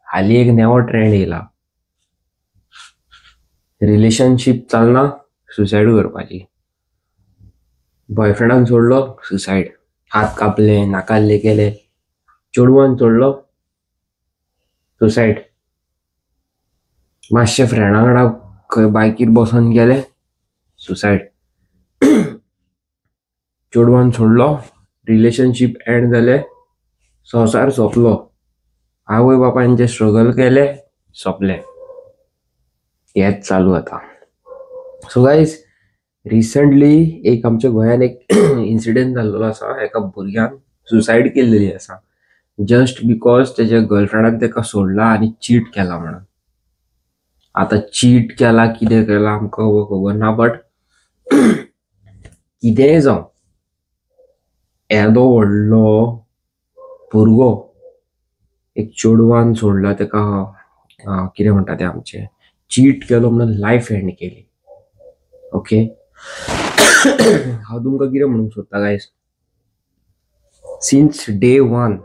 हाली एक नवो ट्रेंड येयला, रिलेशनशीप चलना सुसायड करपाची. बॉयफ्रेंडान सोडलो, सुसायड. हात कापले, नाकाल्ले केले. चेडवान सोडलो, सुसायड. मातशे फ्रेंडा वांगडा खंय बायकीर बसोन गेले, सुसायड. चेडवान सोडलो, रिलेशनशीप एंड जालें, संवसार सोंपलो. आवय बापायन जे स्ट्रगल केले सोंपलें. हेंच चालू आतां. सो गायज, रिसंटली एक आमच्या गोंयान एक इन्सिडंट जाल्लो आसा. एका भुरग्यान सुसायड केल्लेली आसा, जस्ट because तेज्या गर्लफ्रेंडान ताका सोडला आनी चीट केला म्हणून. आतां चीट केला कितें केलां आमकां खबर ना, बट कितेंय जावं, येदो व्हडलो भुरगो एक चेडवान सोडला ताका, कितें म्हणटा तें आमचें, चीट केलो म्हणून लायफ एंड केली. ओके, हांव तुमकां कितें म्हणूंक सोदता गायज, सिन्स डे वन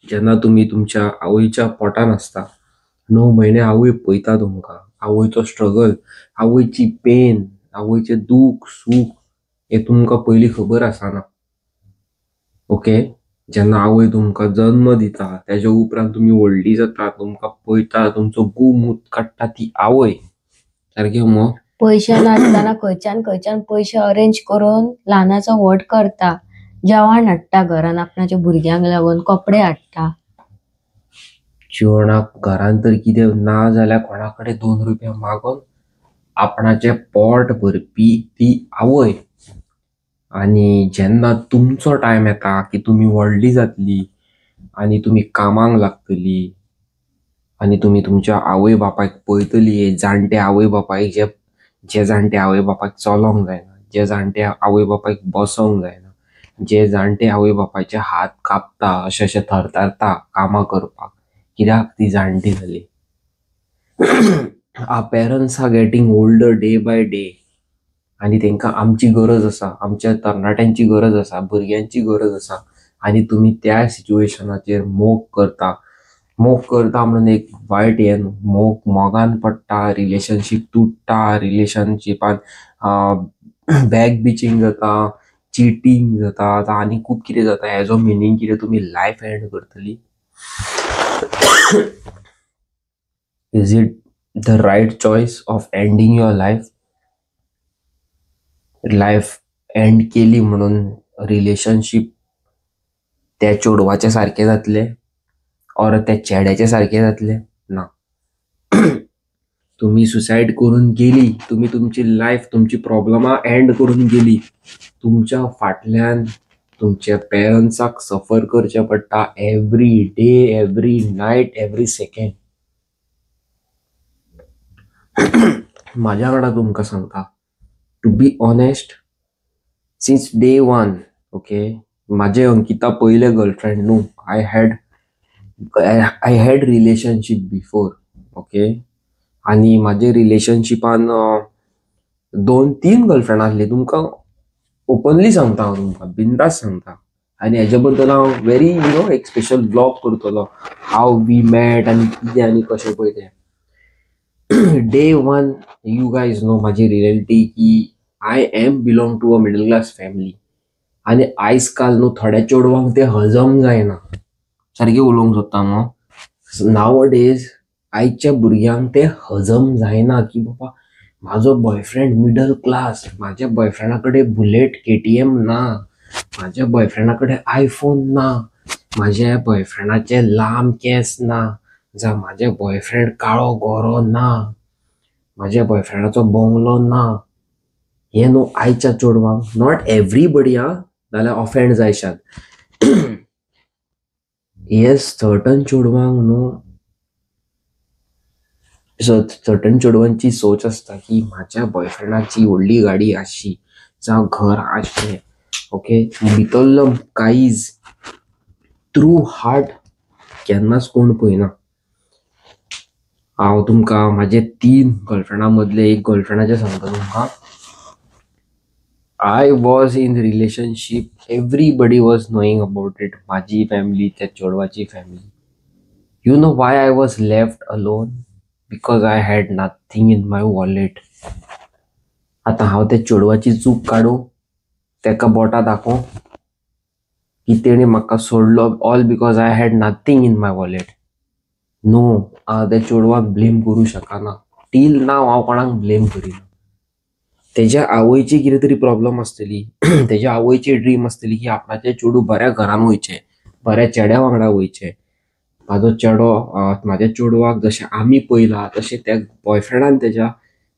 जेन्ना तुमी तुमच्या आवयच्या पोटान आसता, 9 म्हयने आवय पळयता तुमकां. आवयचो स्ट्रगल, आवयची पेन, आवयचें दूख सूख हें तुमकां पयलीं खबर आसना. ओके, जेन्ना आवय तुमकां जन्म दिता तेज्या उपरांत तुमी व्हडली जाता, तुमकां पळयता, तुमचो गू मूत काडटा ती आवय. सारकें मगो? पयशे नासतना खंयच्यान खंयच्यान पयशे अरेंज करून ल्हानाचो व्हड करता, जेवण हाडटा घरान आपणाच्या भुरग्यांक लागून, कपडे हाडटा. जेवणाक घरान तर कितें ना जाल्यार कोणा कडेन 2 रुपया मागून आपणाचें पोट भरपी ती आवय. आनी जेन्ना तुमचो टायम येता की तुमी व्हडली जातली आनी तुमी कामाक लागतली आनी तुमी तुमच्या आवय बापायक पळयतली, जाणटे आवय बापायक, जे जे जाणटे आवय बापायक चलोंक जायना, जे जाणटे आवय बापायक बसोंक जायना, जे जाणटे आवय बापायचे हात कापता, अशें अशें थरथरता कामां करपाक, कित्याक ती जाणटी जाली. Our parents are getting older day by day आनी तांकां आमची गरज आसा, आमच्या तरणाट्यांची गरज आसा, भुरग्यांची गरज आसा. आनी तुमी त्या सिच्युएशनाचेर मोग करता. मोग करता म्हणून एक वायट हें न्हू, मोग मोगान पडटा, रिलेशनशीप तुट्टा, रिलेशनशिपान बॅक बिचींग जाता, चिटींग जाता, आतां आनी खूब कितें जाता. हेजो मिनींग कितें, तुमी लायफ एंड करतली? Is it the right choice of ending your life? Life end केली म्हणून रिलेशनशीप त्या चेडवाच्या सारकें जातलें ऑर त्या चेड्याच्या सारकें जातलें? ना. तुमी सुसायड करून गेली, तुमी तुमची लायफ, तुमची प्रॉब्लमां एंड करून गेली, तुमच्या फाटल्यान तुमच्या पेरंट्साक सफर करचें पडटा every day, every night, every second. म्हाज्या वांगडा तुमकां सांगता, to be honest, since day one, okay, म्हाजें अंकिता पयलें गर्लफ्रेंड न्हू. I had relationship before, okay. आनी म्हाजे रिलेशनशिपान 2-3 गर्लफ्रेंड आसली. तुमकां ओपनली सांगता हांव, तुमकां बिंदास सांगता. आनी हेजे बद्दल हांव व्हेरी you know एक स्पेशल ब्लॉग करतलो, हाव we mat आनी कितें आनी कशें पळय तें. Day one you guys know म्हाजी रियलिटी की I am belong to a middle class family. आनी आयज काल न्हू थोड्या चेडवांक तें हजम जायना. सारकें उलोवंक सोदता न्हू, नाव डेज आयच्या भुरग्यांक तें हजम जायना की बाबा म्हाजो बॉयफ्रेंड मिडल क्लास, म्हाज्या बॉयफ्रेंडा कडेन बुलेट KTM ना, म्हाज्या बॉयफ्रेंडा कडेन आयफोन ना, म्हाज्या बॉयफ्रेंडाचे लांब केंस ना, जावं म्हाज्या बॉयफ्रेंड काळो गोरो ना, म्हाज्या बॉयफ्रेंडाचो बंगलो ना. हें न्हू आयच्या चेडवांक, not everybody आं, नाल्यार ऑफेंड जायशात, हे सर्टन चेडवांक न्हू, सर्टन चेडवांची सोच आसता की म्हाज्या बॉयफ्रेंडाची व्हडली गाडी आसची, जावं घर आसचें. ओके, भितरलो काळीज, ट्रू हार्ट केन्नाच कोण पळयना. हांव तुमकां म्हाजे 3 गर्लफ्रेंडा मदले एक गर्लफ्रेंडाचें सांगता तुमकां. I was in relationship, everybody was knowing about it. म्हाजी फॅमिली, त्या चेडवाची family. You know why I was left alone? Because I had nothing in my wallet. आतां हांव त्या चेडवाची चूक काडूं, तेका बोटां दाखोवं की तेणें म्हाका सोडलो all because I had nothing in my wallet? No, हांव त्या चेडवाक ब्लेम करूं शकना. टील नाव हांव कोणाक ब्लेम करिना. तेज्या आवयची कितें तरी प्रॉब्लम आसतली, तेज्या आवयची ड्रीम आसतली की आपणाचें चेडूं बऱ्या घरान वयचें, बऱ्या चेड्या वांगडा वयचें. म्हाजो चेडो, म्हाज्या चेडवाक जशें आमी पळयलां तशें त्या बॉयफ्रेंडान तेज्या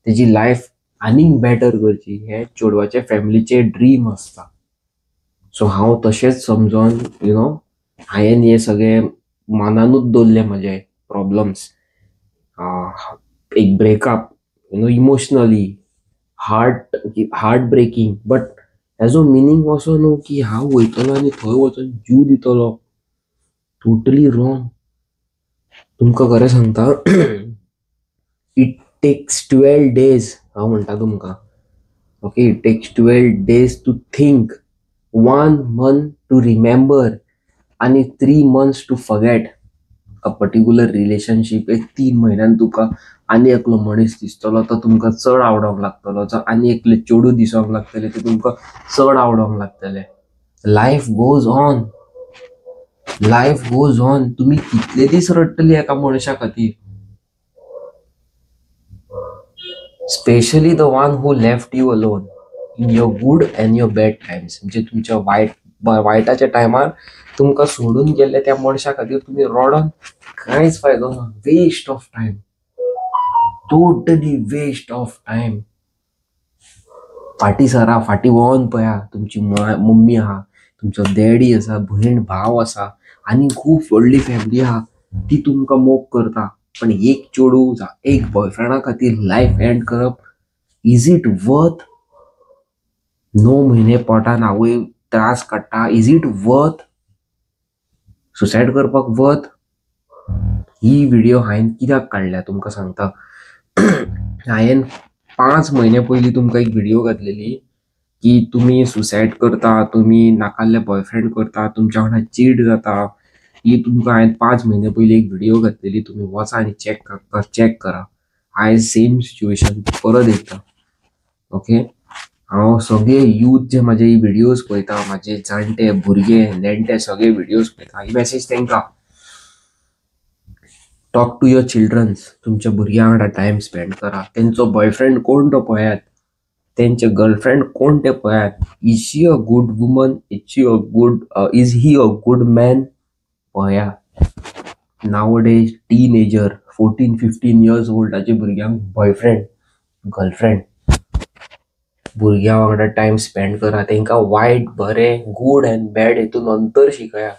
तेजी लायफ आनीक बेटर करची, हें चेडवाच्या फॅमिलीचें ड्रीम आसता. सो हांव तशेंच समजोन हांवें हें सगळें मनानूच दवरलें म्हाजे प्रॉब्लम्स. एक breakup, emotionally heart breaking, but हेजो मिनींग असो न्हू की हांव वयतलो आनी थंय वचोन जीव दितलो. Totally wrong. तुमकां खरें सांगता, it takes 12 days, हांव म्हणटा तुमकां, okay, it takes 12 days to think, 1 month to remember आनी 3 months to forget a particular relationship. एक 3 म्हयन्यान तुका आनी एकलो मनीस दिसतलो, तो तुमकां चड आवडोंक लागतलो. जो आनी एकले चेडूं दिसोंक लागतलें, तें तुमकां चड आवडोंक लागतलें. Life goes on, life goes on. तुमी कितले दीस रडटली एका मनशा खातीर? Specially the one who left you alone in your good and your bad times. म्हणजे तुमच्या वायटाच्या टायमार तुमकां सोडून गेल्ले त्या मनशा खातीर तुमी रडोन कांयच फायदो ना. Waste of time, totally waste of time. फाटीं सरा, फाटीं वळोन पळया, तुमची मम्मी आहा, तुमचो डॅडी आसा, भयण भाव आसा, आनी खूब व्हडली फॅमिली आहा, ती तुमकां मोग करता. पण एक चेडूं जावं एक बॉयफ्रेंडा खातीर लायफ एंड करप, is it worth? 9 म्हयने पोटान आवय त्रास काडटा, is it worth? Suicide करपाक वर्थ? ही व्हिडिओ हांवें कित्याक काडल्या तुमकां सांगता. हांवें 5 म्हयने पयलीं तुमकां एक व्हिडिओ घातलेली की तुमी सुसायड करता, तुमी नाकाल्ले बॉयफ्रेंड करता, तुमच्या वांगडा चीट जाता. ही तुमकां हांवें 5 म्हयने पयलीं एक व्हिडिओ घातलेली, तुमी वचा आनी चॅक करा. आयज सेम सिच्युएशन परत येता. ओके, हांव सगळे यूथ जे म्हाजे ही व्हिडियोज पळयता, म्हाजे जाणटे भुरगे नेणटे सगळे व्हिडियोज पळयता, ही मॅसेज तांकां, टॉक टू your children's. तुमच्या भुरग्यां वांगडा टायम स्पेंड करा. तेंचो बॉयफ्रेंड कोण तो पळयात, तेंचे गर्लफ्रेंड कोण ते पळयात. Is she a good woman, is she a good, is he a good man, पळया. Nowadays teenager 14-15 years ओल्डाचे भुरग्यांक बॉयफ्रेंड गर्लफ्रेंड. भुरग्यां वांगडा टायम स्पेंड करा, तांकां वायट बरें गूड एंड बॅड हेतून अंतर शिकया.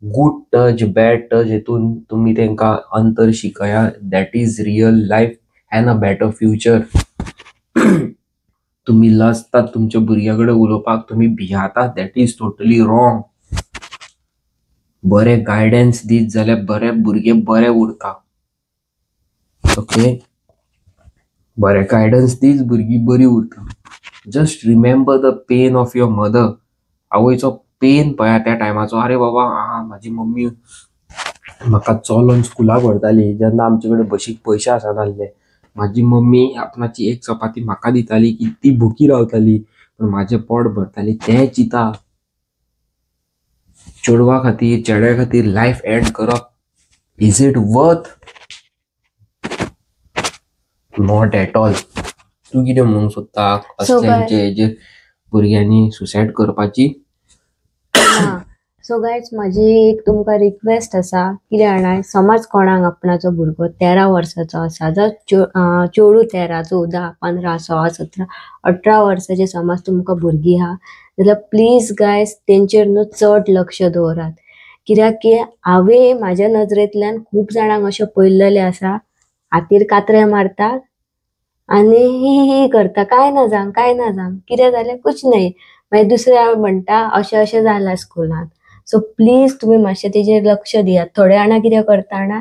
गूड टच बॅड टच हेतून तुमी तांकां अंतर शिकया. That is real life and a better future. तुमी लजतात तुमच्या भुरग्यां कडेन उलोवपाक, तुमी भियातात, that is totally wrong. बरें गायडन्स दीत जाल्यार बरे भुरगे बरे उरता. ओके, बरें गायडन्स दीत भुरगीं बरीं उरता. Just remember the pain of your mother. आवयचो पेन पळया त्या टायमाचो. अरे बाबा, आं म्हाजी मम्मी म्हाका चलोन स्कुलाक व्हरताली जेन्ना आमचे कडेन बशीक पयशे आसनासले. म्हाजी मम्मी आपणाची एक चपाती म्हाका दिताली की ती भुकी रावताली, पण म्हाजें पोट भरताली. तें चिंता. चेडवा खातीर चेड्या खातीर लायफ एंड करप, is it worth? Not at all. तूं कितें म्हणूंक सोदता असल्यांचे हेजेर भुरग्यांनी सुसायड करपाची? सो गायज, म्हाजी एक तुमकां रिक्वेस्ट आसा, कितें जाणा, समज कोणाक आपणाचो भुरगो 13 वर्साचो आसा, जावं चेडूं 13, 14, 15, 16, 17, 18 वर्साचे समज तुमकां भुरगीं आहा जाल्यार प्लीज गायज तेंचेर न्हू चड लक्ष दवरात. कित्याक की हांवें म्हाज्या नजरेंतल्यान खूब जाणांक अशें पळयल्लें आसा, हातीर कात्रे मारतात आनी ही ही करता, कांय ना जावंक, कांय ना जावंक, कितें जालें कुछ नहीं, मागीर दुसरें म्हणटा अशें अशें जालां स्कुलान. सो प्लीज तुमी मातशें तेजेर लक्ष दियात. थोडे जाणां कितें करता जाणा,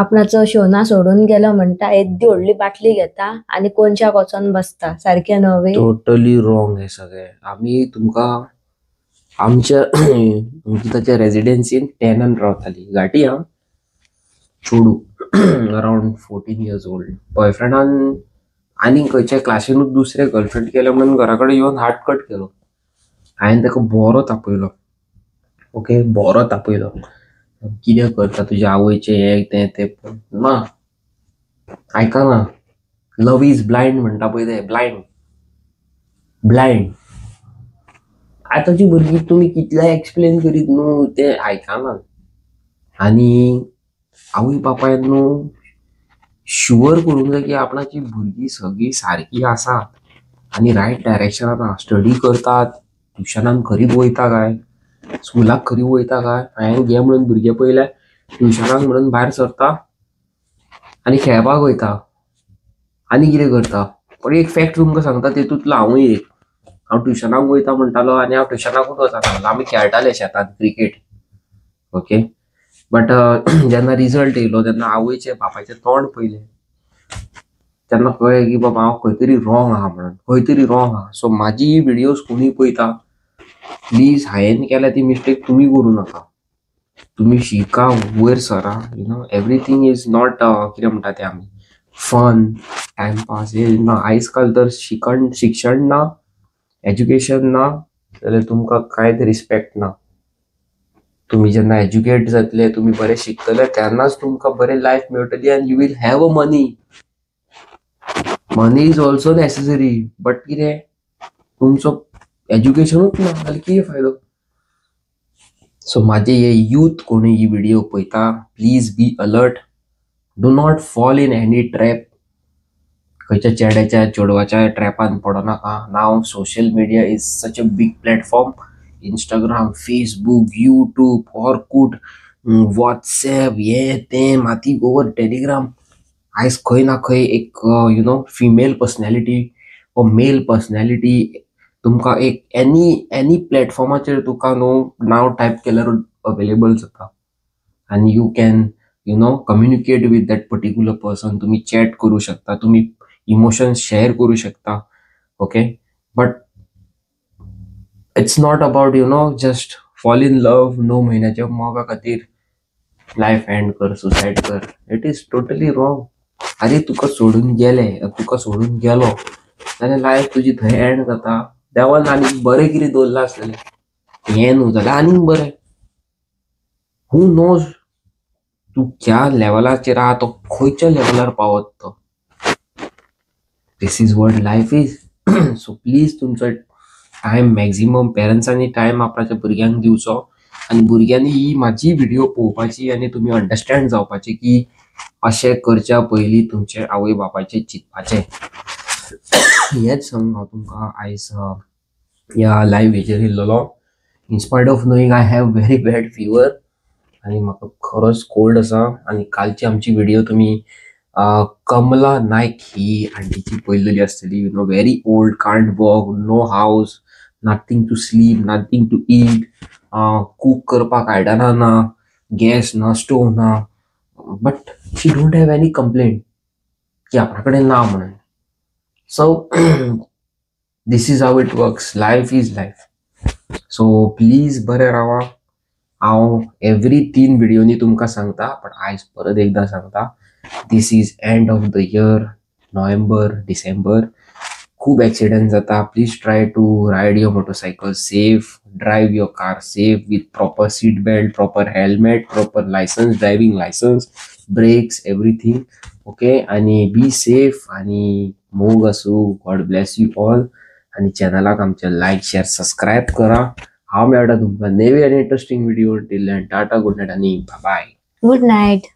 आपणाचो शोना सोडून गेलो म्हणटा, येद्दी व्हडली बाटली घेता आनी कोनशाक वचोन बसता. सारकें न्हय? टोटली रॉंग हें सगळें. आमी तुमकां आमच्या अंकिताच्या रेजिडेन्सीन टेनन रावताली घाटी. हा, चेडूं अरावंड 14 इयर्स ओल्ड बॉयफ्रेंडान आनी खंयच्या क्लासीनूच दुसरें गर्लफ्रेंड केलें म्हणून घरा कडेन येवन हात कट केलो. हांवें ताका बरो तापयलो, ओके, बरो तापयलो, कितें करता तुज्या आवयचें हें तें तें, ना आयकना. लव is blind म्हणटा पळय तें, ब्लायंड ब्लायंड. आतांची भुरगीं तुमी कितलें एक्सप्लेन करीत न्हू तें आयकना. आनी आवय बापायन न्हू शुअर करूंक जाय की आपणाची भुरगीं सगळीं सारकीं आसात आनी रायट डायरेक्शनान आसा, स्टडी करतात, ट्युशनान खरीच वयता काय, स्कुलाक खरी वयता काय. हांवें घे म्हणून भुरगे पयले ट्युशनाक म्हणून भायर सरता आनी खेळपाक वयता आनी कितें करता. पण एक फॅक्ट तुमकां सांगता, तेतूंतलो हांवूय एक, हांव ट्युशनाक वयता म्हणटालो आनी हांव ट्युशनाकूच वचनासलो. आमी खेळटाले शेतांत क्रिकेट, ओके. बट जेन्ना रिजल्ट येयलो तेन्ना आवयचें बापायचें तोंड पयलें तेन्ना कळ्ळें की बाबा हांव खंय तरी रॉंग आहा म्हणून, खंय तरी रॉंग आहा. सो म्हाजी ही व्हिडियोज कोणूय पळयता, प्लीज हांवें केल्या ती मिस्टेक तुमी करूं नाका. तुमी शिका, वयर सरा, you know everything is not कितें म्हणटा तें आमी फन टायमपास हे ना. आयज काल तर शिक्षण ना, एज्युकेशन ना जाल्यार तुमकां कांयच रिस्पेक्ट ना. तुमी जेन्ना एज्युकेट जातले, तुमी बरें शिकतले तेन्नाच तुमकां बरें लायफ मेळटली आनी you will have a money. Money is also necessary, but कितें तुमचो एज्युकेशनूच ना जाल्यार कितें फायदो. सो म्हाजे हे यूथ कोणूय ही व्हिडियो पळयता, please be alert, do not fall in any trap. खंयच्या चेड्याच्या चेडवाच्या ट्रॅपान पडो नाका. Now social media is such a big platform, Instagram, Facebook, YouTube, Orkut, WhatsApp, हें तें माती गोवर, टेलिग्राम. आयज खंय ना खंय एक you know female personality वो मेल पर्सनॅलिटी तुमकां एक एनी प्लॅटफॉर्माचेर तुका न्हू नांव टायप केल्यार अवेलेबल जाता आनी you can you know communicate with that particular person. तुमी चॅट करूं शकता, तुमी इमोशन्स शेअर करूं शकता, okay. But it's not about you know just fall in love, 9 म्हयन्याच्या मोगा खातीर लायफ एंड कर, सुसायड कर. It is totally wrong. आरे तुका सोडून गेले, तुका सोडून गेलो जाल्यार लायफ तुजी थंय एंड जाता. देवान आनीक बरें कितें दवरलां आसतलें, हें न्हू जाल्यार आनीक बरें. हू नोज तूं ह्या लेवलाचेर आहा तो खंयच्या लेवलार पावत तो. This is what life is. So please तुमचो टायम मॅक्झिमम पेरंट्सांनी टायम आपणाच्या भुरग्यांक दिवचो आनी भुरग्यांनी ही म्हाजी व्हिडियो पळोवपाची आनी तुमी अंडरस्टँड जावपाची की अशें करच्या पयलीं तुमचे आवय बापायचें चिंतपाचें. हेंच सांगून हांव तुमकां आयज ह्या लायव्ह हेजेर येयल्लोलो. In spite of knowing I have very bad fever आनी म्हाका खरोच कोल्ड आसा. आनी कालची आमची व्हिडियो तुमी कमला नायक ही आंटीची पळयल्ली आसतली, you know very old, can't walk, no house, nothing to sleep, nothing to eat, cook करपाक आयदनां ना, गॅस ना, स्टोव ना, but she don't have any complaint की आपणा कडेन ना म्हणून. So this is how it works, life is life. So please बरें रावा. हांव एवरी 3 व्हिडियोनी तुमकां सांगता, पण आयज परत एकदां सांगता, this is end of the year, November, December, खूब एक्सिडंट जाता. Please try to ride your motorcycle safe, drive your car safe with proper seat belt, proper helmet, proper licence, driving licence, brakes, everything, okay. आनी be safe आनी मोग आसूं. गॉड Blaise you all. आनी चॅनलाक आमच्या लायक, share, subscribe करा. हांव मेळटा तुमकां नवी आनी interesting video. Till then tata, good night आनी बाय. Good night.